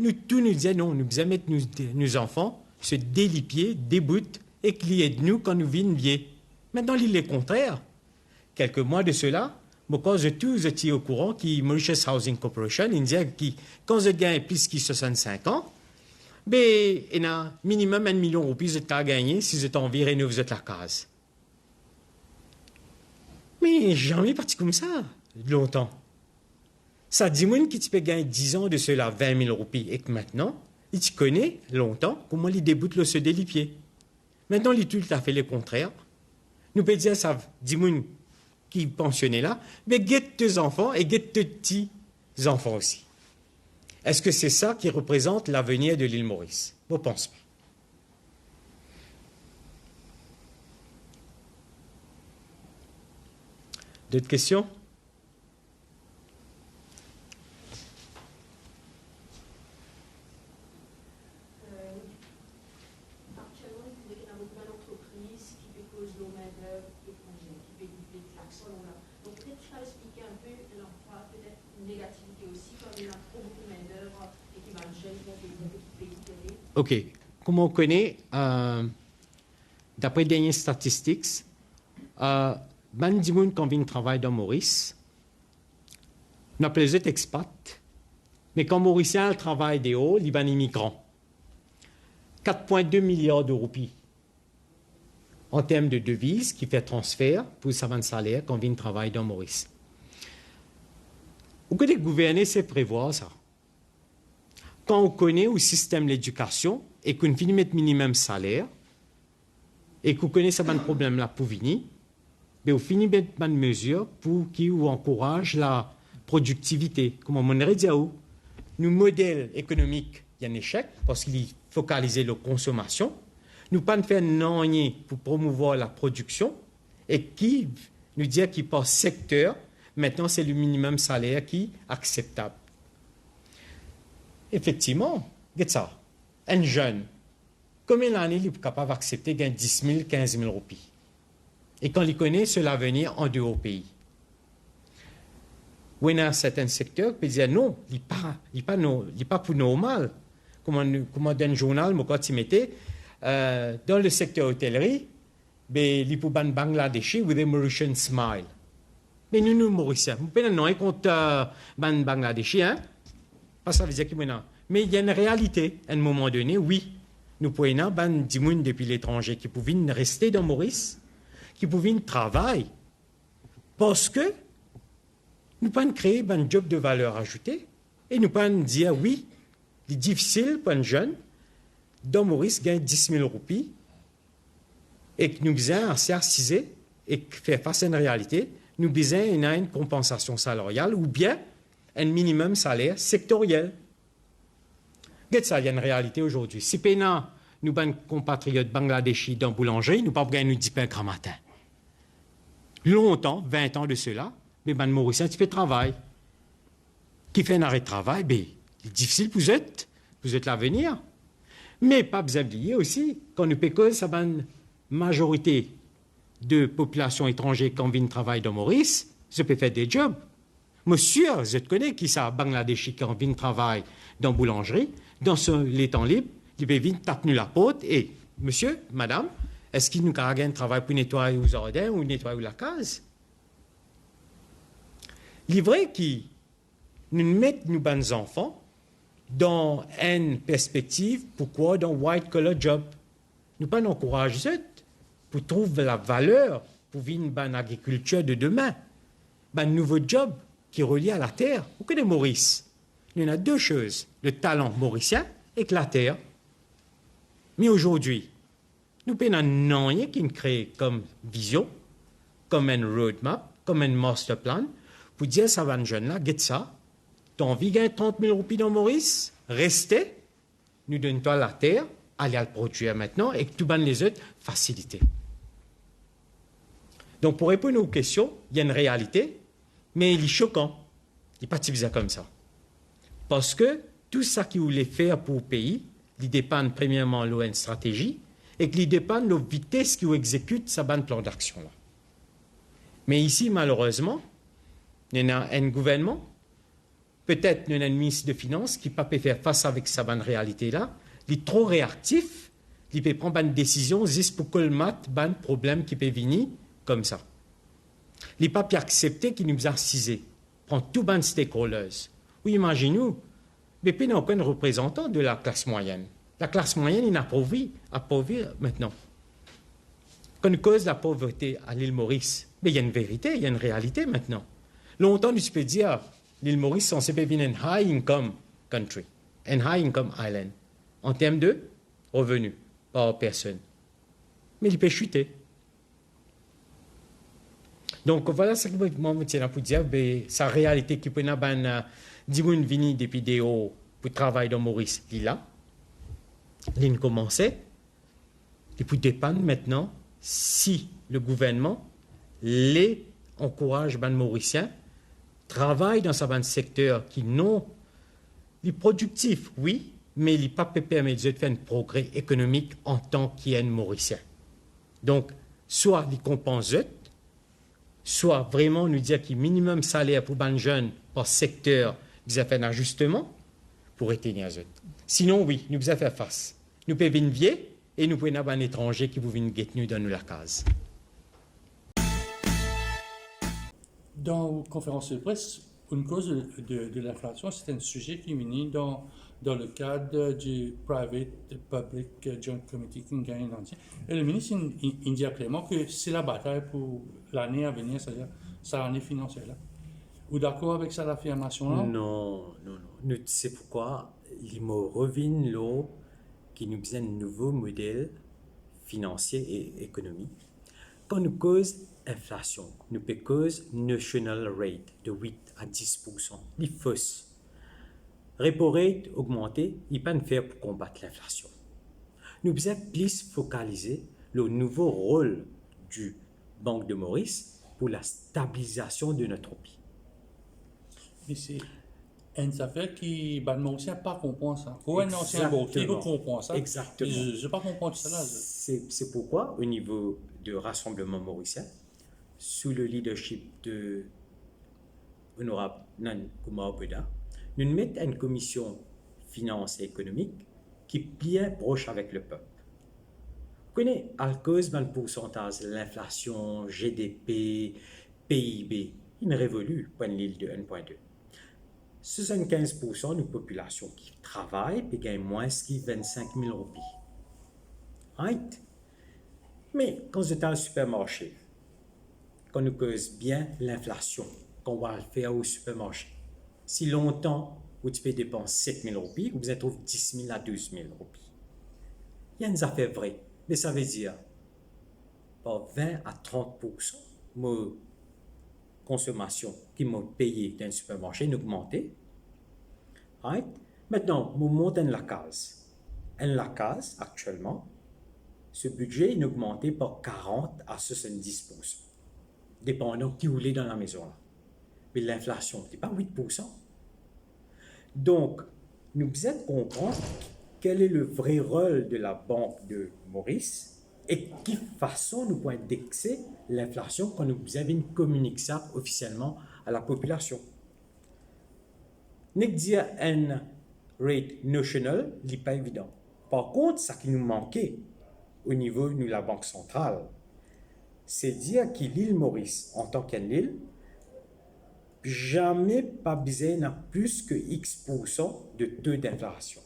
nou tou nou dir non, nou bizin met nou, nou zanfan so de lipie, debout, ek li ed nou kan nou vinn vie. Mintnan, li lekontrer. Kelke mwa de sela, mo krwar zot tou, zot ti okouran ki Mauritius Housing Corporation inn dir ki kan zot gagn plis ki swasannsinq an, be, ena minimem enn milion roupi zot kav gagne si zot anvi renov zot lakaz. Me zame pa ti koumsa lontan. Sa dimoun ki ti pe gagn diz an de sela vin mil roupi ek mintnan, li ti kone lontan kouma li debout lor so de lipie. Mintnan, li toutafe lekontrer. Nou pe dir sa dimoun ki pansione la, be get to zanfan e get to ti zanfan osi. Eski se sa ki reprezant lavenir de Lil Moris? Mo pans pa. Dot kestion? Euh, wi. Aktielman, nou trouve ki ena boukou bann antrepriz ki pe koz lor mindev etranze, ki pe met laksan lor la. Donk, petet ou kav explike enn pe, enn pe, petet negativite osi, kan ena tro boukou mindev e ki bann zenn ki pe kit pei pou ale. Ok. Kouma ou kone, euh, dapre dernie statistik, euh, bann dimoun ki vinn travay dan Moris, nou apel zot expat, me kan Morisien al travay deor, li bann imigran. Kat pwin de miliar de roupi an term de deviz ki fer transfer pou sa bann saler ki vinn travay dan Moris. Ou kone gouverne se prevwar sa. Kan ou kone ou sistem ledikasion ek ou'nn fini met minimem saler, ek ou kone sa bann problem la pou vini, be ou fini met bann mezir pou ki ou ankouraz laprodiktivite. Kouma monn redir ou, nou model ekonomik li an esek, parski li fokalize lor konsomasion. Nou pa'nn fer nanye pou promouvwar laprodiksion, e ki Nou dir ki par sekter, mintnan se le minimum saler ki akseptab. Efektivman, get sa, enn zenn, konbien lane li pou kapav aksepte gagn dis mil, kinz mil roupi? E kan li kone so lavenir an deor pei. Ou ena sertin sekter ki pe dir, non, li pa, li pa no-, li pa pou normal. Kouma nou, kouma dan enn zournal, mo krwar ti mete, euh, dan le sekter otelri, be, li pou bann Bangladeshi with a Mauritian smile. Me nou, nou Morisien, mo pena nanye kont, euh, bann Bangladeshi, hein? Pa sa vedir ki mo ena. Me li enn realite, enn moman done, wi. Nou pou ena bann dimoun depi letranze ki pou vinn reste dan Moris, ki pou vinn travay. Parski nou pa'nn kree bann job de valer azoute e nou pa'nn dir, wi, li difisil pou enn zenn dan Moris gagn dis mil roupi, ek nou bizin ase asize ek fer fas enn realite, nou bizin ena enn konpansasion salarial oubien enn minimum saler sektoriel. Get sa, li enn realite azordi. Si pena nou bann konpatriot Bangladeshi dan boulanzri, nou pa pou gagn nou dipin gramatin. Lontan, vin an de sela, me bann Morisien ti pe travay. Kifer inn aret travay? Be, li difisil pou zot, pou zot lavenir. Me pa bizin bliye osi, kan nou pe koz sa bann mazorite de popilasion etranze ki vinn travay dan Moris, zot pe fer de job. Mo sir, zot kone ki sa Bangladeshi ki vinn travay dan boulanzri, dan so letan lib, li pe vinn tap nou laport e, misie, madam, eski nou kapav gagn travay pou netway ou zardin ou netway ou lakaz? Li vre ki nou met nou bann zanfan dan enn perspektiv pou krwar dan white collar job. Nou pa'nn ankouraz zot pou trouv lavaler pou vinn bann agrikilter de demin, bann nouvo job ki relie a later. Ou kone Moris, nou ena de soz, le talan morisien ek later. Me azordi, nou pena nanye ki'nn kree kom vizion, kom enn roadmap, kom enn master plan, pou dir sa bann zenn la, get sa, to anvi gagn trant mil roupi dan Moris, reste, nou donn twa later, ale al prodwir mintnan, ek tou bann lezot fasilite. Donk, pou reponn ou kestion, li enn realite, me li sokan, li pa ti bizin koumsa. Parski tou sa ki ou le fer pou ou pei, li depann premierman lor enn stratezi, ek li depann lor vites ki ou exekit sa bann plan daksion la. Me isi, malerezman, nou ena enn gouvernman, petet nou ena enn minis de finans ki pa pe fer fas avek sa bann realite la, li tro reaktif, li pe pran bann desizion zis pou kolmat bann problem ki pe vini koumsa. Li pa pe aksepte ki nou bizin asize, pran tou bann stakeholders. Ou imazinn ou, be pena okenn reprezantan de laklas mwayenn. Laklas mwayenn inn apovri, apovri mintnan. Kan nou koz lapovrete a Lil Moris, be li enn verite, li enn realite mintnan. Lontan nou ti pe dir, Lil Moris sanse pe vinn enn high income country, enn high income island, an term de reveni par personn. Me li pe swite. Donk, vwala seki mo, mo ti ena pou dir, be, sa realite ki pou ena bann, euh, dimoun vini depi deor pou travay dan Moris, li la. Li'nn koumanse, li pou depann mintnan si le gouvernman le ankouraz bann Morisien travay dan sa bann sekter ki non, li prodiktif, wi, me li pa pe permet zot fer enn progre ekonomik antan ki enn Morisien. Donk, swa li konpans zot, swa vreman nou dir ki minimum saler pou bann zenn par sekter bizin fer enn azisteman pou retenir zot. Sinon, wi, nou bizin fer fas. Nou pe vinn vie e nou pou ena bann etranze ki pou vinn get nou dan nou lakaz. Dan ou konferans de pres, ou'nn koz de, de, de linflasion, se enn size ki vini dan, dan le kad di Private Public Joint Committee ki'nn gagn lane. E le minis, inn, inn, inn dir klerman ke se labatay pou lane avenir, setadir sa lane finansier la. Ou dakor avek sa lafirmasion la? Non, non, non. Nou, se poukwa li mo revinn lor ki nou bizin enn nouvo model finansie e ekonomi. Kan nou koz inflasion, nou pe koz notional rate de wit a dis poursan. Li fos. Repo rate ogmante, li pa'nn fer pou konbat linflasion. Nou bizin plis fokalize lor nouvo rol di Bank de Moris pour la stabilisation de notre pays. Me se enn zafer ki bann Morisien pa konpran sa. Pou enn ansien Morisien, li pou konpran sa. Exactement. Je, je pa konpran tou sa la. C'est, c'est pourquoi, au niveau de Rassemblement Mauricien, sous le leadership de Honorable Nan Kumar Bouda, nou met enn komision finans e ekonomik ki bien pros avek lepep. Ou kone, akoz bann poursantaz linflasion, G D P, P I B, inn revoli pou enn lil de enn pwin de. Swasannkinz poursan nou popilasion ki travay pe gagn mwins ki vennsenk mil roupi. Right? Me kan zot al sipermarse, kan nou koz bien linflasion, kan ou al fer ou sipermarse, si lontan ou ti pe depans set mil roupi, ou bizin trouv dis mil a douz mil roupi. Li enn zafer vre, me savedir, par vin a trant poursan, mo konsomasion ki mo peye dan enn sipermarse inn ogmante. Right? Aster, mo mont enn lakaz. Enn lakaz, aktielman, so bidze inn ogmante par karant a swasanndis poursan, depandan ki ou le dan lamezon la. Me linflasion, li pa wit poursan. Donk, nou bizin konpran kel e le vre rol de Labank de Moris e ki fason nou pou indexe linflasion kan nou bizin vinn kominik sa ofisielman a lapopilasion. Nek dir enn rate notional, li pa evidan. Par kont, seki nou manke o nivo nou Labank Santral, se dir ki Lil Moris, antan ki enn lil, zame pa bizin ena plis ki X poursan de to dinflasion.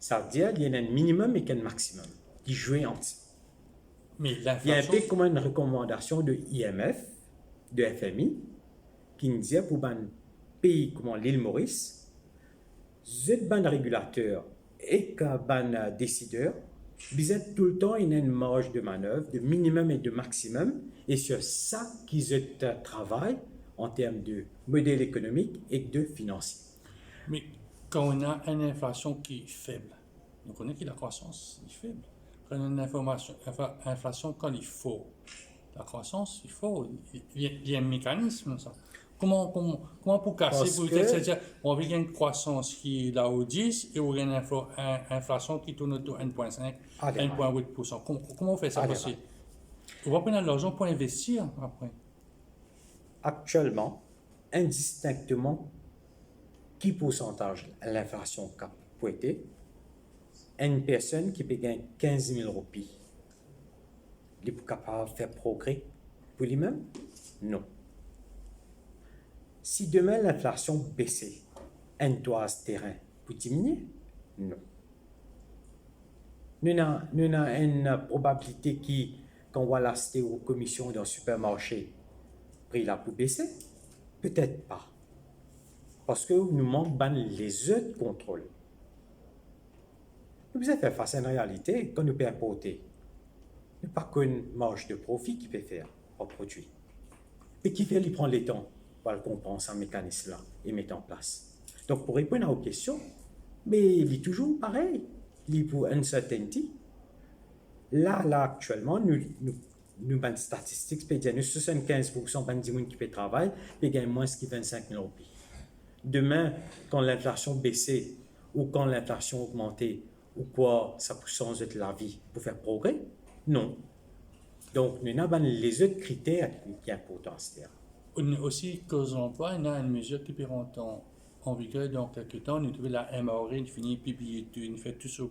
Savedir, li ena enn minimem ek enn maximem. Li zwe ant sa. Me Li enpe linflasion, kouma enn rekomandasion de I M F, de F M I, ki dir pou bann pei kouma Lil Moris, zot bann regilater ek bann desider bizin toultan ena enn marz de manev de minimem e de maximem, e sir sa ki zot travay an term de model ekonomik ek de finansie. Me kan ou ena enn inflasion ki feb, nou kone ki lakrwasans li feb. Kan ena enn inflasion, infla-, inflasion kan li for, lakrwasans li for, li, li, li enn mekanism sa. Kouma, kouma, kouma pou kase, pou Parski dir, savedir, ou anvi gagn krwasans ki la o dis e ou gagn infla-, in-, inflasion ki tourn otour enn pwin sink, Ale, enn pwin wit poursan. Kouma, kouma ou fer sa Ale, posib? Ou pa pou ena larzan pou investir apre. Aktielman, indistinkteman ki poursantaz linflasion kap pou ete, enn personn ki pe gagn kinz mil roupi, li pou kapav fer progre pou limem? Non. Si demin linflasion bese, enn twaz terin pou diminie? Non. Nou ena, nou ena enn probabilite ki, kan ou al aste ou komision dan sipermarse, pri la pou bese? Petet pa. Parski nou mank bann lezot kontrol. Nou bizin fer fas a enn realite, kan nou pe inporte, nou pa konn marz de profi ki pe fer par prodwi. E kifer li pran letan pou al konpran sa mekanism la e met an plas? Donk, pou reponn a ou kestion, me li touzour parey, li pou uncertainty. La, la, aktielman, nou, nou, nou bann statistik pe dir nou swasannkinz poursan bann dimoun ki pe travay pe gagn mwins ki vennsenk mil roupi. Demin, kan linflasion bese ou kan linflasion ogmante, ou krwar sa pou sanz zot lavi, pou fer progre? Non. Donk, nou ena bann lezot kriter ki, ki inportan aster. Osi, koz lanplwa, ena enn mezir ki pe rant an, an viger dan kelke tan. Nou trouve la M R A, li fini pibliye tou, li fer tou so,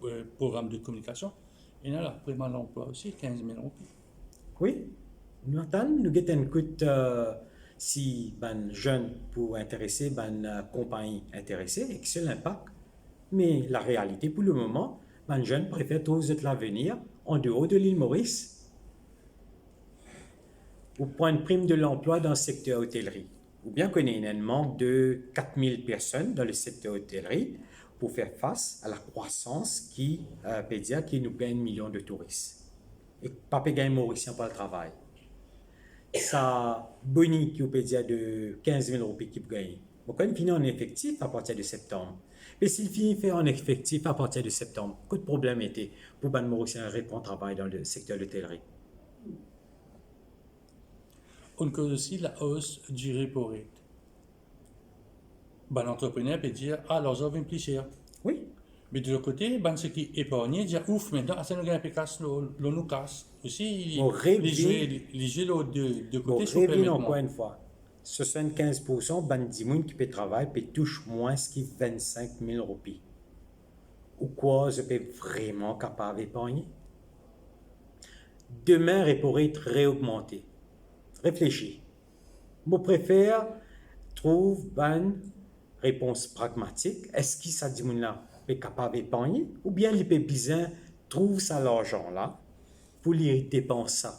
eh, program de kominikasion. Ena la Prima Lanplwa osi, kinz mil roupi. Wi, nou atann, nou get enn kout, eh, si bann zenn pou interese, bann, eh, konpagni interese, ek so linpak. Me larealite pou lemoman, bann zenn prefer trouv zot lavenir an deor de Lil Moris. Ou pran enn prim de lanplwa dan sekter otelri. Ou bien kone ena enn mank de kat mil personn dan le sekter otelri pou fer fas a lakrwasans ki, eh, pe dir ki nou gagn milion de touris. E pa pe gagn Morisien pou al travay. Sa boni ki ou pe dir de kinz mil roupi ki pou gagne, mo krwar li fini an efektif apartir de septanm. Me si li fini fer an efektif apartir de septanm, kot problem ete pou bann Morisien repran travay dan le sekter lotelri? On koz osi la hausse du repo rate. Bann antreprener pe dir, "Ah, larzan vinn pli ser." Wi. Me de lot kote, bann seki epargne dir, "Ouf, mintnan ase nou gagn pe kas lor, lor nou kas." Osi, li, li zwe, li, li zwe lor de, de kote. Mo revinn ankor enn fwa, swasann-kinz poursan bann dimoun ki pe travay pe tous mwins ki vinn-sink mil roupi. Ou krwar zot pe vreman kapav epargne? Demin, repo rate reogmante. Reflesi. Mo prefer trouv bann repons pragmatik. Eski sa dimoun la pe kapav epargne, oubien li pe bizin trouv sa larzan la pou li depans sa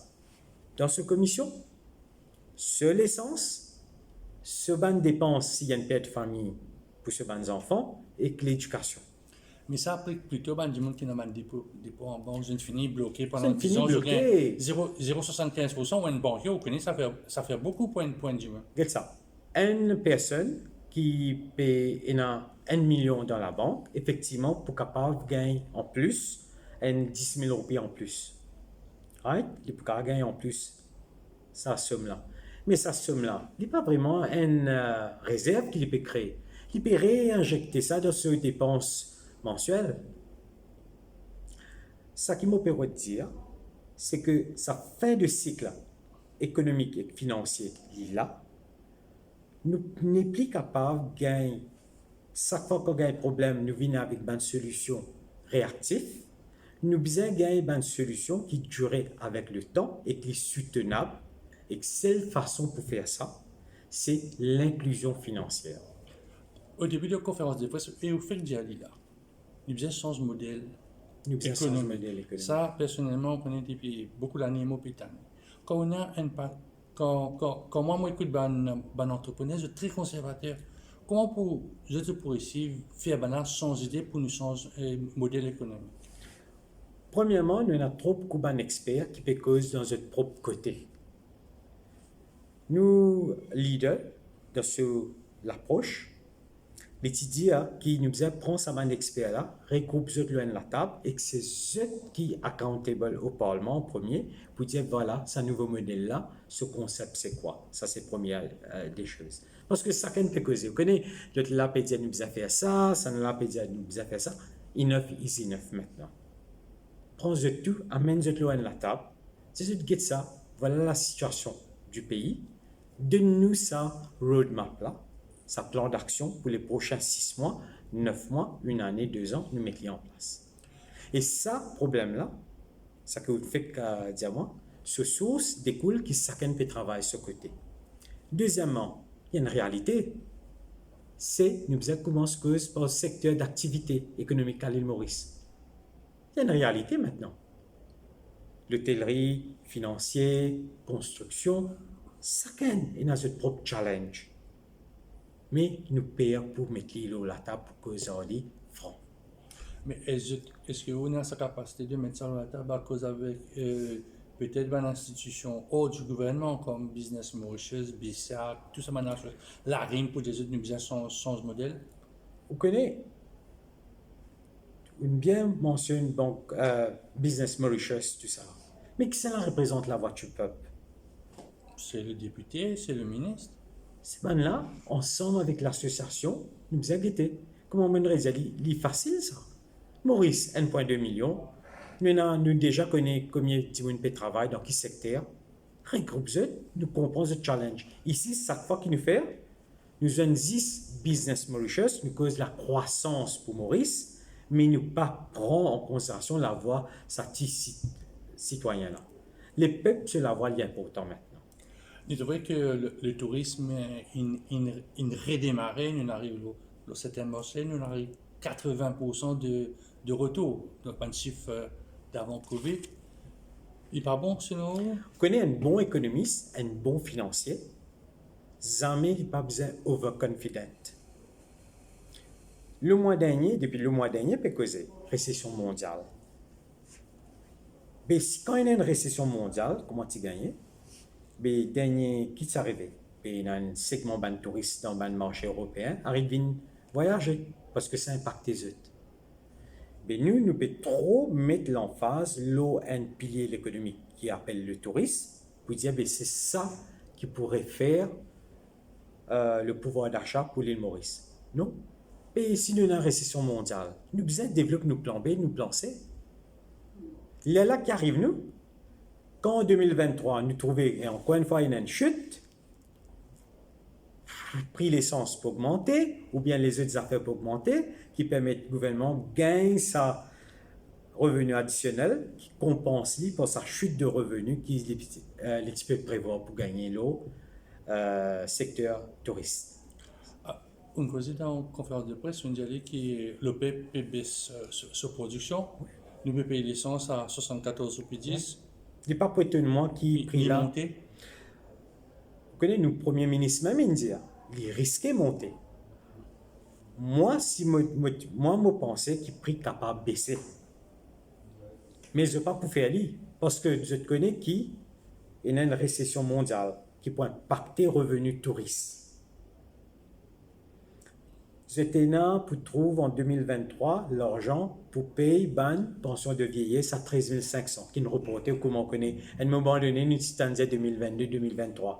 dan so komisyon, so lesans, so bann depans si li enn per de fami pou so bann zanfan, ek ledikasion. Me sa aplik plito bann dimoun ki ena bann depo, depo an bank, zot fini bloke pandan dizan, zot gagn zero, zero swasann-kinz poursan, ou enn banker, ou kone sa fer, sa fer boukou pou enn, pou enn dimoun. Get sa. Enn personn ki pe ena enn milion dan labank, efektivman, pou kapav gagn anplis enn dis mil roupi anplis. Right? Li pou kapav gagn anplis sa som la. Me sa som la, li pa vreman enn, eh, rezerv ki li pe kree. Li pe reinjekte sa dan so depans mansiel. Sa ki mo pe rod dir, se ke sa fin de sik la, ekonomik ek finansie, li la. Nou nepli kapav gagn, sak fwa ki gagn problem, nou vinn avek bann solision reaktif. Nou bizin gagn bann solision ki dire avek letan ek ki soutenab, ek sel fason pou fer sa, se linklizion finansier. O debi de konferans de pres, e ou fek dir li la, nou bizin sanz model ekonomik. Nou bizin sanz model ekonomik. Sa, personelman, mo kone depi boukou lane, mo pe tann. Kan ou ena enn pa-, kan, kan, kan mwa, mo ekout bann, bann antreprener, zot tre konservater. Kouma pou zot, zot pou resi fer bann la sanz lide pou nou sanz, eh, model ekonomik? Premierman, nou ena tro boukou bann exper ki pe koz dan zot prop kote. Nou lider, dan so lapros, li ti dir ki nou bizin pran sa bann exper la, regroup zot lor enn latab, ek se zot ki accountable o Parlman an premie, pou dir, vwala, sa nouvo model la, so konsep se kwa. Sa se premie, eh, de soz. Parski sakenn pe koze. Ou kone, lot la pe dir nou bizin fer sa, sa la pe dir nou bizin fer sa. Enough is enough mintnan. Pran zot tou, amenn zot lor enn latab, si zot get sa, vwala lasitiasion di pei, donn nou sa roadmap la, sa plan daksion pou le prosin sis mwa, nef mwa, enn ane, de zan, nou met li an plas. E sa problem la, sa ki ou fek, eh, dir mwa, so sours dekoul ki sakenn pe travay so kote. Dezieman, ena enn realite, se nou bizin koumans koz par sekter daktivite ekonomik a Lil Moris. Ena enn realite mintnan. Lotelri, finansie, konstriksion, sakenn ena zot prop challenge. Me nou per pou met li lor latab pou koz ar li fran. Me eski, eski ou ena sa kapasite de met sa lor latab, a koz avek, eh, petet bann institision or di gouvernman, kom Business Mauritius, BSAC, tou sa bann la, larim pou dir zot nou bizin sanz, sanz model? Ou kone, ou bien mansionn bank, eh, Business Mauritius, tou sa. Me kisannla reprezant lavwa dipep? Se le depite, se le minis. Se bann la, ansam avek lasosiasion, nou bizin gete. Kouma mo dir li, li fasil sa. Moris, enn pwin de milion. Nou ena, nou deza kone konbien dimoun pe travay dan ki sekter. Regroup zot, nou konpran zot challenge. Isi, sak fwa ki nou fer, nou zwenn zis Business Mauritius, nou koz lakrwasans pou Moris, me nou pa pran an konsiderasion lavwa sa ti si-, sitwayin la. Lepep, so lavwa li inportan mintnan. Li vre ke le, le tourism, eh, inn, inn, inn redemare, nou ariv lor, lor sertin marse, nou ariv katrevin poursan de, de retour. Donk, bann sif, eh, davan Covid. Li pa bon, selon ou? Ou kone, enn bon ekonomis, enn bon finansie, zame li pa bizin overconfident. Lemwa dernie, depi lemwa dernie, pe koze resesion mondial. Be si kan ena enn resesion mondial, kouma ti gagne, be dernie ki ti arive? Be ena enn segman bann touris dan bann marse eropeen ariv vinn vwayaze, parski sa inpakte zot. Be nou, nou pe tro met lanfaz lor enn pilie lekonomi ki apel le touris, pou dir, be se sa ki pou refer, euh, le pouvwar dacha pou Lil Moris. Non. Pei, si nou ena resesion mondial, nou bizin devlop nou plan B, nou plan C. Lerla ki ariv nou, kan an de mil vinn-trwa, nou trouve, e ankor enn fwa, ena enn sit, pri lesans pou ogmante, oubien lezot zafer pou ogmante, ki permet gouvernman gagn sa reveni adisionel, ki konpans li pou sa sit de reveni ki li, euh, li ti pe prevwar pou gagne lor, euh, sekter touris. Ah, ou'nn koze dan konferans de pres, ou'nn dir li ki lepep pe bes, euh, so, so prodiksion. Nou pe pey lesans a swasannkatorz roupi dis. Li pa pou etonn mwa ki pri la monte. Ou kone, nou Premie Minis mem, inn dir, li riske monte. Mwa, si mo, mo, mwa, mo panse ki pri kapav bese. Me zot pa pou fer li, parski zot kone ki ena enn resesion mondial ki pou inpakte reveni touris. Zot ena pou trouv an de mil vinn-trwa larzan pou pey bann pansion de vieyes a trez mil sink san, ki'nn reporte, kouma ou kone, enn moman done, nou ti tann dir de mil vinn-de, de mil vinn-trwa.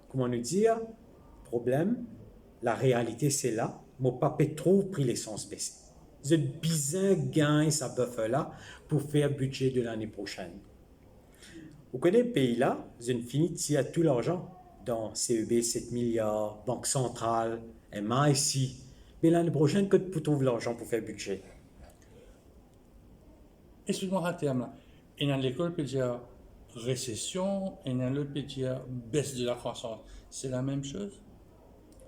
Kouma nou dir, problem, larealite se la, mo pa pe trouv pri lesans bese. Zot bizin gagn sa buffer la pou fer bidze de lane prosenn. Ou kone pei la, zot inn fini tir tou larzan dan C E B set miliar, Bank Santral, M I C. Me lane prosenn, kot pou trouv larzan pou fer bidze? Explik mwa sa term la. Ena lekol pe dir resesion, ena lot pe dir baisse de la croissance. Se la mem soz?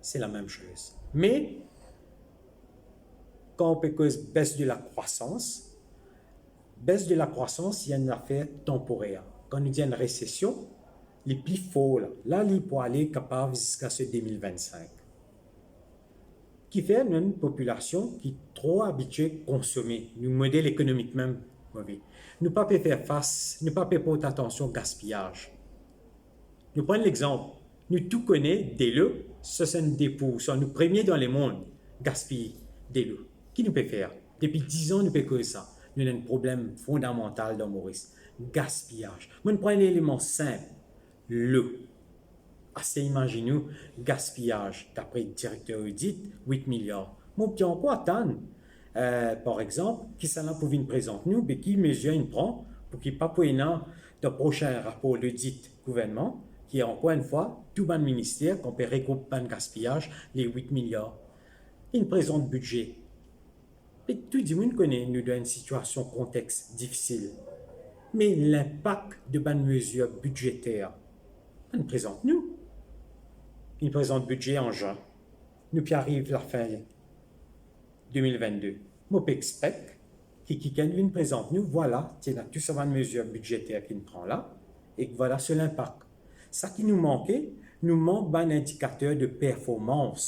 Se la mem soz. Me, kan ou pe koz baisse de la croissance, baisse de la croissance, li enn zafer tanporer. Kan nou dir enn resesion, li pli for la. La, li pou ale kapav ziska so de mil vinn-sink. Kifer nou enn popilasion ki tro abitie konsome, nou model ekonomik mem move. Nou pa pe fer fas, nou pa pe port atansion gaspiyaz. Nou pran lexanp, nou tou kone delo, swasannde poursan, nou premie dan lemond gaspiy delo. Ki nou pe fer? Depi diz an nou pe koz sa. Nou ena enn problem fondamantal dan Moris, gaspiyaz. Mo'nn pran enn eleman sinp, lo. Ase imazinn ou, gaspiyaz, dapre direkter odit, wit miliar. Mo pe ankor atann, eh, par exanp, kisannla pou vinn prezant nou, be ki mezir inn pran pou ki pa pou ena dan prosin rapor lodit gouvernman, ki ankor enn fwa, tou bann minister, kan pe regroup bann gaspiyaz, le wit miliar, inn prezant bidze. Be tou dimoun kone nou dan enn sitiasion, kontex difisil. Me linpak de bann mezir bidzeter, pa inn prezant nou. Inn prezant bidze an zin. Nou pe ariv lafin de mil vinn-de. Mo pe expek ki kikenn vinn prezant nou, vwala, ti ena tou sa bann mezir bidzeter ki'nn pran la, ek vwala so linpak. Sa ki nou manke, nou mank bann indikater de performans.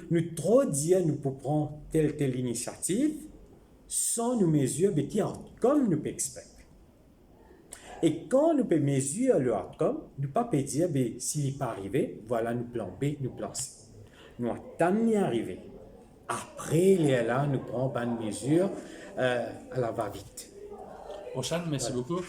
Nou tro dir nou pou pran tel, tel inisiativ, san nou mezir be ki outcome nou pe expek. E kan nou pe mezir le outcome, nou pa pe dir, be, si li pa arive, vwala nou plan B, nou plan C. Nou atann li arive. Apre, lerla, nou pran bann mezir, eh, a la va vit. Roshan, merci beaucoup.